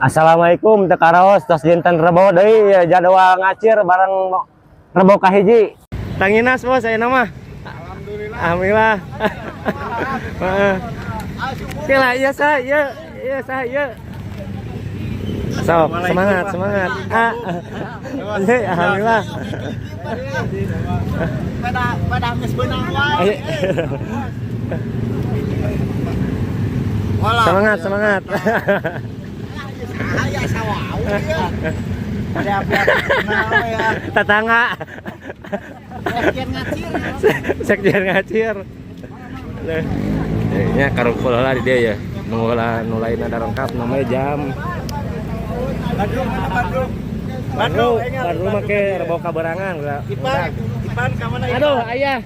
Assalamualaikum, teu karaos tos dinten Rebo deui ya, jadwal ngacir bareng Rebo kahiji. Tanginas bos saya nama. Alhamdulillah. Alhamdulillah. Heeh. Oke lah, iya sah, iya, iya sah, iya. Sok, semangat, semangat. Ah. Iya, alhamdulillah. Pada pada geus beunang wae. Walah. Semangat, semangat. Aya sawau ya. Pada api-api ya. Tetangga. Sekjen ngacir. Sekjen ngacir. Nya karumpul lah di dia ya. Nunggu lah nu lain ada lengkap namanya jam. Bandung, Bandung. Bandung, Bandung make rebo kaberangan. Ipan, Ipan ka mana Ipan? Aduh, ayah.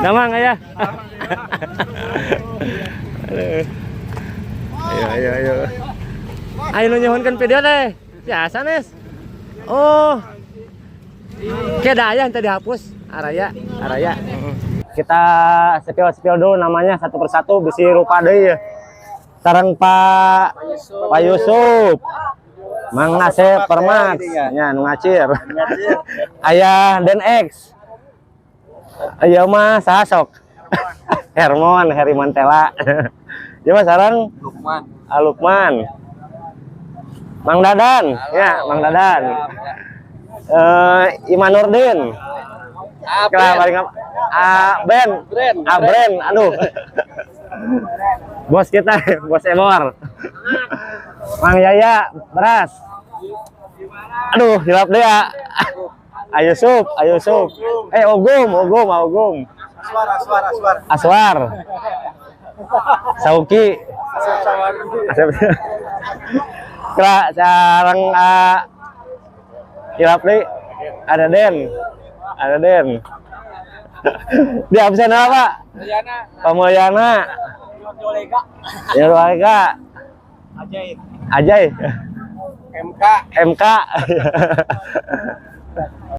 Damang ayah. Aduh. Ayo, ayo, ayo. Ayo nu nyuhunkeun video teh. Biasa, Nes. Oh. Keda aya tadi dihapus. Araya, Araya. Kita spill-spill dulu namanya satu persatu bisi lupa deui ya. Sareng Pak Pak Yusuf. Mang Asep Permax, nya nu ngacir. Ayah Den X. Aya mah saha sok? Hermon, Heri Mantela. Ieu mah sareng Lukman. Ah, Lukman. Mang Dadan, ya, Mang Dadan. Iman Nurdin. Kela paling apa? Ah, Ben. Ah, Bren, aduh. Bos kita, bos Emor. Mang Yaya, beras. Aduh, hilap dia. Ayo sup, ayo sup. Eh, Ogum, Ogum, Ogum. Aswar, Aswar, Aswar. Aswar. Sauki. Asep. Kela sareng hilap deui. Ada Den. Ada Den. Di absen apa? Mulyana. Pak Mulyana. Jolega. Ya keluarga. Ajaib. Ajay. MK. MK.